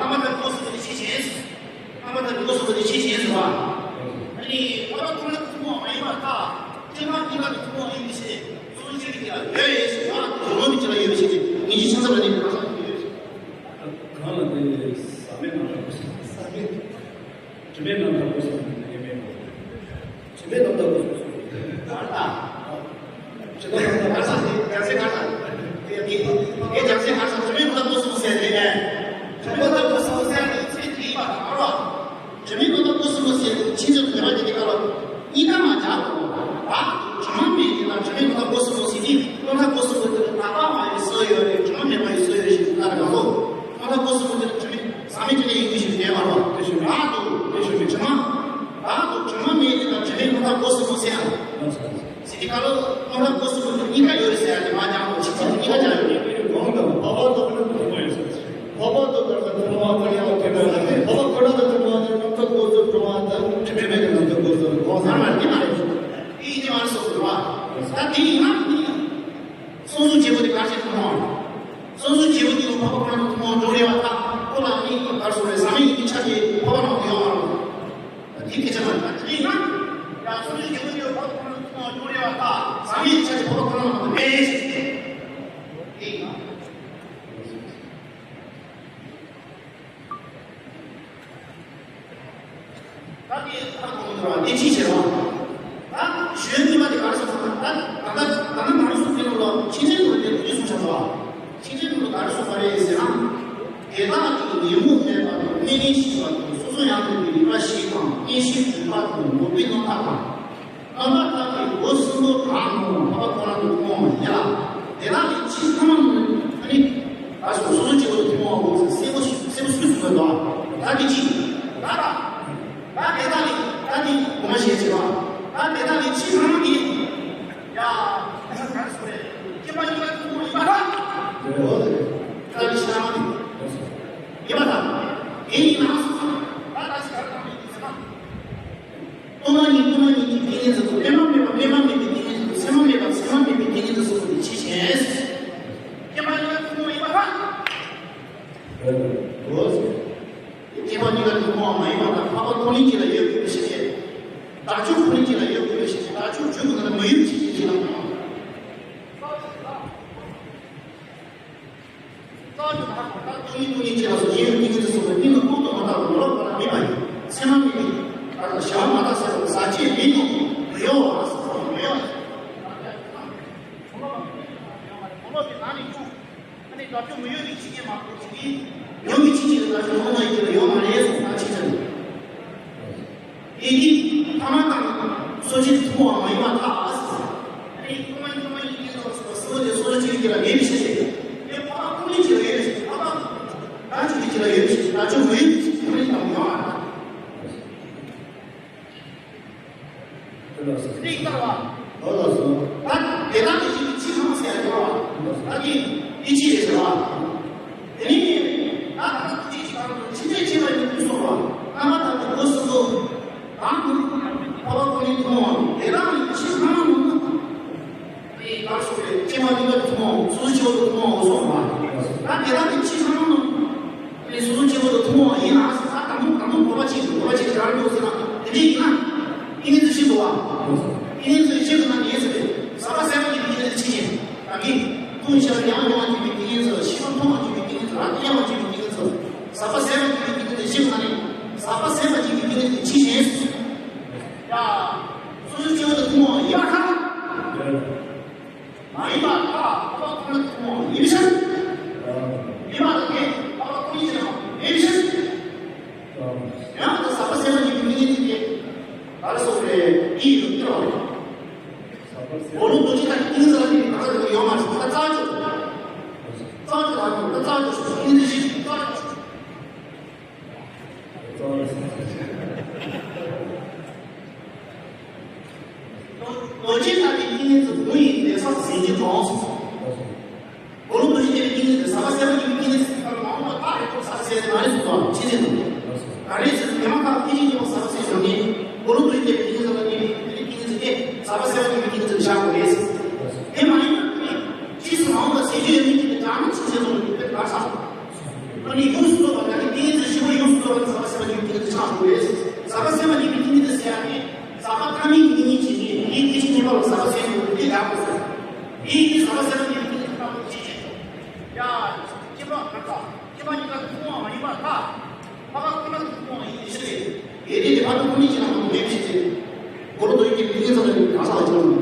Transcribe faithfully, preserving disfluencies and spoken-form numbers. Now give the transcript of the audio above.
ཨ་མ་ད་འགོ་སོང་བ་དེ་ཤེས་བཞིན། ཨ་མ་ད་འགོ་སོང་བ་དེ་ཤེས་བཞིན་ཟེར་བ། ཨ་ནི་ཨ་མ་ད་ཁོ་ན་ཐུན་མོང་མ་ཡིན་པར་ཐལ། ཅི་མ་ཡིན་པ་དེ་ཐུན་མོང་ཡིན་པའི་ཕྱིར། སོ་སོ་སྐྱེ་བོ་དེ་ལ་ཡོད་རེད་ཟེར་བ། དེ་ལོ་མི་ཅི་ལ་ཡོད་རེད་ཟེར་ཏེ། ངེས་ཤེས་ཆ་ཚང་ལ་ནི་གང་ཟག་ཡོད་རེད། གང་ལ་དེ་ཟག་མེད་རྣམ་དག་གོ་ས། ཟག་མེད། དྲི་མེད་རྣམ་དག་གོ་ས་ནི་དེ་ཡོད་མེད་གོ། དྲི་མེད་རྣམ་དག་གོ་ས་གོ་ས་གོ་ས། གང་ལ། ཇི་ལྟར་ལྟར་གར་སོང་ཟེར་ཡང་སེ་གར་སོང་། ངས་ཡང་སེ་གར་སོང་དྲི་མེད་རྣམ་དག་གོ་ས་ཟེར་ནས། དྲི་མེད་རྣམ་དག་གོ་ས་ཟེར་ནས་ཚིག་དེ་ཡིན་པ་དང་། དྲི་མེད་རྣམ་དག་གོ་ས་ཟེར་ནས་ཕྱིན་ཆད་དུ་མེད་པ་དེ་ག་ལ་གཉིས་ཀ་མ་བྱ་དགོས། དྲི་མ་མེད་དེ་ལ་དྲི་མེད་རྣམ་དག་གོ་ས་ཟེར་དུས། རྣམ་དག་གོ་ས་དེ་ལ་དག་པ་མ་ཡིན་སུ་ཡོད་རེད། དྲི་མ་མེད་པ་ཡིན་སུ་ཡོད་རེད་ཞེས་ལྟར་མ་གཏོགས། རྣམ་དག་གོ་ས་དེ་ལ་དྲི་མེད་ཟག་མེད་དྲི་མེད་ཡིན་དགོས་ཞེས་བསྟན་པ་རེད། དེ་བཞིན་རང་དུ་དེ་བཞིན་དྲི་མ། རང་དུ་དྲི་མ་མེད་དེ་དང་དྲི་མེད་རྣམ་དག་གོ་ས་ཟེར་ཡང་། ཟེར་གྱི་ཁ་ལོ། རྣམ་དག་གོ་ས་ཀུན་ཏུ་གཉིས་ཀ་ཡོད་རེད་ཟེར་ཡ་དེ་མ་སྦྱངས་པ་ཅིག་ཅིག་གཉིས་ཀ་སྦྱངས་ཡོད་རེད། གང་དང་འཕགས་པ་དང་ཁོ་ན་དུ་ཐུན་མོང་ཡོད་ཟེར། འཕགས་པ་དང་ཁོ་ན་དུ་ཐུན་མོང་ཡོད་ཟེར། འཕགས་པ་ཁོ་ན་དུ་ཐུན་མོང་ཡོད་ཟེར། རྣམ་དག་གོ་ས་དྲི་མ་དང་དྲི་མེད་མེད་ཀྱི་རྣམ་དག་གོ་ས་གང་ཟེར། མ་རེད། དེ་མ་རེད། དེ་ཡིན་དེ་མ་རེད་སོགས་ཟེར་བ། ད་དེ་ཡིན་ན་དེ་སོ་སོའི་བྱེད་པོ་དེ་ག་ཞིག་ཐུན་མོང་། སོ་སོའི་བྱེད་པོ་དེ་ཡང་འཕགས་པ་ཁོ་ན་དུ་ཐུན་མོང་འགྲོ་རེ་བ་ད་ཁོ་ལ་ནི་གར་སོང་རེད། ཟག་མེད་ཡིན་གྱི་ཆ་དེ་འཕགས་པ་ནང་དུ་ཡོང་བ་རེད། དེ་སྐད་ཆ་མ་རེད། དེ་ཡིན་ན་ཡང་སོ་སོའི་བྱེད་པོ་དེ་ཡང་འཕགས་པ་ཁོ་ན་དུ་ཐུན་མོང་འགྲོ་རེ་བ་ད་ཟག་མེད་ཡིན་གྱི་ཆ་དེ་འཕགས་པ་ཁོ་ན་དུ་མེད་རེད་ཟེར་ཏེ། དེ་ཡིན་ན། ད་དེ་ལྟར་གོང་དུ་བསྟན་ཕྱིར་བྱེད་པ། ད་གཞོན་ནུ་མ་དེ་ག་རེ་གསུངས་སོང་། ད་ད་ད་ད་ནི་མང་སུ་དེ་ལ་ཕྱིན་ཆད་དུ་དེ་ལུགས་ཀྱི་གསུངས་བྱ་བ། ཕྱིན་ཆད་དུ་ག་རེ་གསུངས་པ་རེད་ཟེར་ན། དེ་དག་གི་ཉོན་མོངས་མེད་པ་དང་གནས་ལྡན་ཞི་བ་དང་སོ་སོ་ཡང་དག་པའི་རིག་པ་བཞི་དང་གནས་ཤིང་འཇུག་པ་དང་འགོག་པའི་རྣམ་ཐར་དང་། རྣམ་པར་དག་པའི་སྒོ་གསུམ་པོ་དག་ནི་འཕགས་པ་ཁོ་ན་དུ་ཐུན་མོང་ཡིན་ལ། དེ་དག་ནི་ཕྱི་ཐ་མ་ནི་ཨ་ནི་ད་སོ་སོ་སོ་སྐྱེ་བོ་དུ་ཐུན་མོང་བ་གསལ་པོ་གསལ་པོ་སུས་གསུངས་པ་དང་། ད་འདི་ཅི་ད་ད་ད་དེ་དག་ནི་ད་འདི་གོང་མ་ཞེས་བྱ་བ། ད་དེ་དག་ནི་ཕྱི་ཐ་མ་ནི་ཡ་ག་རེ་ཟེར། སྐྱེ་བ་གཉིས་ཀ་ཐུན་མོང་ཡིན་པ་དང་། ད་འདི་ཕྱི་ཐ་མ་ནི་ཡིན་པ་དང་། དེ་ཡིན་ན་ད་ད་ཞིག་ག་རེ་གཏོང་ཡིན་ཟེར་ན། སྟོང་པ་ཉིད་སྟོང་པ་ཉིད་ཀྱི་ཏིང་ངེ་འཛིན་དང་། དབྱེར་མ་མེད་པ་དབྱེར་མ་མེད་པའི་ཏིང་ངེ་འཛིན་དང་། མཚན་མ་མེད་པ་མཚན་མ་མེད་པའི་ཏིང་ངེ་འཛིན་སོགས་ཀྱི་ཕྱིར་ཞེན། སྐྱེ་བ་གཉིས་ཀ་ཐུན་མོང་ཡིན་པ་དང་། སྐྱེ་བ་གཉིས་ཀ་ཐུན་མོང་མ་ཡིན་པ་དང་། འཕགས་པ་ཁོ་ན་གཅིག་ལ་ཡོད་དགོས་པའི་ཕྱིར་ཞེན། བདག་ཅག་ཁོ་ན་གཅིག་ལ་ཡོད་དགོས་པའི་ཕྱིར་ཞེན། བདག་ཅག་བརྗོད་དགོས་ན་མི་ཡོད་ཕྱིར་ཞེན་ཅེས་དང་། རྟག་ཏུ་བདག་ཁོ་ན་སྟོང་ཉིད་སྟོང་ཉིད་ཅེས་ལ་སོགས་ཡིན་རུང་ཏིང་ངེ་འཛིན་སོགས་པའི་སྟེང་དུ་ལྐོག་ཏུ་མ་བརྟགས་པར་ངོ་ལོག་པ་ལ་དམིགས་པ་ཡིན། མཚན་མ་མེད་པའི་ལྟར་དང་བྱ་བ་མ་དག་སེལ་བ་ཟག་བཅས་མིན་ནོ། མི་གཡོ་བ་ཟེར་བ་མི་གཡོ་བ་ཟེར། ངོ་ལོག་པའི་ནང་ནས་ཀྱང་ཨ་ནི་དགག་བྱ་མི་གཡོ་བའི་ཆོས་ཅན་མ་གཏོགས་ཅི་ཡིན། ཉོན་མོངས་ཀྱི་ཆོས་ཅན་ལ་དགག་བྱ་ངོ་མ་ཡིན་གྱི་ལ་ཡོད་མ་རེད་གསུངས་པ་ཕྱིན་ཆད་དུ། ཡིན་གྱི། ཐ་མ་དང་སོ་སྐྱེ་ཐུན་མོང་བ་མ་ཡིན་པར་ཐལ། ཨ་ནི་ཐ་མ་ཐ་མ་ཡིན་གྱི་ཐོག་སོ་སོ་དེ་སོ་སོ་སྐྱེ་ཀྱི་ལ་མེད་པའི་ཕྱིར་ཞེན། དེ་འཕགས་པ་ཁོ་ན་གཅིག་ལ་ཡོད་པའི་ཕྱིར། འཕགས་པ་རང་གཅིག་གི་ལ་ཡོད་པའི་ཕྱིར། བདག་ཅག་མི་ཡོད་པའི་ཕྱིར། ཁོ་ན་གཅིག་དང་ཡོད་མ་རེད། དེ་ལ་སོ། དེ་ལྟར་བ། ལོ་ལ་སོ། ད་དེ་དག་གི་ཕྱིར་ཕྱི་ཐ་མ་ཟེར་ཡ་ཡོད་པ། ད་གི་དེ་ཕྱིར་ཟེར་བ། དེ་ནི་ད་ད་ལྟ་ཐུགས་རྗེ་ཆེ་གང་དུ་ཕྱིན་ཆད་ཕྱིན་པ་ཡིན་དུས་སོ། རྣམ་པར་དག་པའི་སྒོ་གསུམ་པོ། གང་དུ་འཕགས་པ་ཁོ་ནའི་ཐུན་མོང་དེ་དག་ནི་ཕྱི་ཐ་མ་མིན་ནོ། དེ་ལྟར་སོ་སྐྱེ་བ་གཉིས་ཀ་ཐུན་མོང་སོ་སོ་སྐྱེ་བོ་དུ་ཐུན་མོང་སོགས་མ། ད་དེ་དག་ནི་ཕྱི་ཐ་མ་མིན་ནོ། དེ་སོ་སོ་སྐྱེ་བོ་དུ་ཐུན་མོང་ཡིན་ན་ད་དང་པོ་དང་པོ་འགོག་པ་ཅིག་འགོག་པ་ཅིག་ག་རེ་འགྲོ་ཟེར་ན། དེ་འདྲ་ཡིན་ན་ཏིང་ངེ་འཛིན་ཞིག་འདུག་བ། ཏིང་ངེ་འཛིན་ཞིག་ན་ངེས་སོ། ཟག་པ་ཟད་པ་ཉིད་ཀྱི་ཏིང་ངེ་འཛིན་ཕྱིན་ཆད། ད་གིན་ཀུན་གཞི་ལ་ཡང་ཡོང་བ་ཅིག་གི་ཏིང་ངེ་འཛིན། ཤེས་པ་མཐོང་བ་ཅིག་གི་ཏིང་ངེ་འཛིན། རང་དབྱེ་བ་ཅིག་གི་ཏིང་ངེ་འཛིན། ཟག་པ་ཟད་པ་ཅིག་གི་ཏིང་ངེ་འཛིན་ཞིག་ན་ནི། ཟག་པ་ཟད་པ་ཅིག་གི་ཏིང་ངེ་འཛིན་ཕྱིན་ཆད། ཡ། སོ་སོ་སྐྱེ་བོ་དུ་ཐུན་མོང་ཡིན་པར་ཐལ། མ་ཡིན་པར་ཐལ། འཕགས་པ་ཁོ་ན་ཐུན་མོང་ཡིན་ཕྱིར། ཡིན་པ་ལ་ངེས། འཕགས་པ་ཁོ་ན་ཡིན་ཕྱིར། ཡང་ད་ཟག་པ་སེམས་མ་སྐྱེས་པའི་ཏིང་ངེ་འཛིན་དེ་ག་རེ་སོགས་པའི་ཡིད་དུ་སྟེར་བ་རེད། འོ་ལུགས་རྡོ་རྗེ་ལྟ་བུའི་ཏིང་ངེ་འཛིན་ལ་དམིགས་པའི་གང་ཟག་དེ་ཡོད་མ་རེད། ད་རྩ་བ་ཆོད། རྩ་བ་ཆོད་ལ་ཡོང་། ད་རྩ་བ་ཆོད་སོང་། ཏིང་ངེ་འཛིན་ཞིག་རྩ་བ་ཆོད། རྡོ་རྗེ་ལྟ་བུའི་ཏིང་ངེ་འཛིན་མུ་ཡི་གནས་ས་ཟིན་གྱི་གྲོགས། འོ་ལུགས་རྡོ་རྗེ་ལྟ་བུའི་ཏིང་ངེ་འཛིན་ཟག་པ་སེམས་མ་སྐྱེས་པའི་ཏིང་ངེ་འཛིན་ལ་མ་འོངས་པ་ལྟ་རེ་ཐོབ་ཟག་ཟེར་ཏེ་མ་ཡིན་གསུངས་པ་ཕྱི་ཚེ་དང་། ག་རེ་ཟེར་ན་ཉི་མ་ཁ་སྐད་ཅིག་གཉིས་པ་ཟག་པ་སེམས་བྱང་ངེས། འོ་ལུགས་རྡོ་རྗེ་ལྟ་བུའི་ཏིང་ངེ་འཛིན་ལ་དམིགས་པའི་ཏིང་ངེ་འཛིན་དེ་ཟག་པ་སེམས་མ་སྐྱེས་པའི་ཏིང་ངེ་འཛིན་བཞག་དགོས་རེད། དེ་མ་ཡིན་ན་ཕྱིས་སུ་མ་འོངས་པ་ཟེར་རྒྱུ་ཡོད་མིན་གྱི་དེ་འདྲ་ནི་ཕྱི་ཚེ་དང་དེ་འདྲ་ཆགས། ཨ་ནི་ཡོངས་སུ་རྫོགས་པ་ན་ནི་ཏིང་ངེ་འཛིན་ཞིག་པོ་ཡོངས་སུ་རྫོགས་པ་ནི་ཟག་པ་སེམས་མ་སྐྱེས་པའི་ཏིང་ངེ་འཛིན་ཆགས་དགོས་རེད། ཟག་པ་སེམས་མ་སྐྱེས་པའི་ཏིང་ངེ་འཛིན་ཟེར་ཡ་ནི་ཟག་པ་ཐ་མལ་གྱི་གཉེན་ཉེ་བྱེད་མཁན་ཡིད་ཀྱི་སྐད་ཅིག་གཉིས་པ་ལ་ཟག་པ་སེམས་མ་སྐྱེས་པའི་ཏིང་ངེ་འཛིན་བཞག་དགོས་ཟེར། ཡིད་ཀྱི་ཟག་པ་སེམས་མ་སྐྱེས་པའི་ཏིང་ངེ་འཛིན་བཞག་དགོས་ཅེས་བཤད་དོ། ཡ། སྐྱེས་པ་ག་ཚ། སྐྱེས་པ་གཉིས་ཀ་ཐུན་མོང་བ་མ་ཡིན་པར་ཐལ། ལྷག་པར་ཁོ་ན་ཐུན་མོང་བ་ཡིན་པའི་ཕྱིར་ཏེ། ཡེ་དེ་དེ་བར་དུ་ཁོ་ནའི་ཕྱིར་ན་མ་གཏོགས་མེད་པའི་ཕྱིར་ཏེ། འོ་ལུགས་རྡོ་རྗེ་ལྟ་བུའི་ཏིང་ངེ་འཛིན་ལ་དམིགས་པའི་གང་ཟག་ལ་སྤྱོད་ལམ།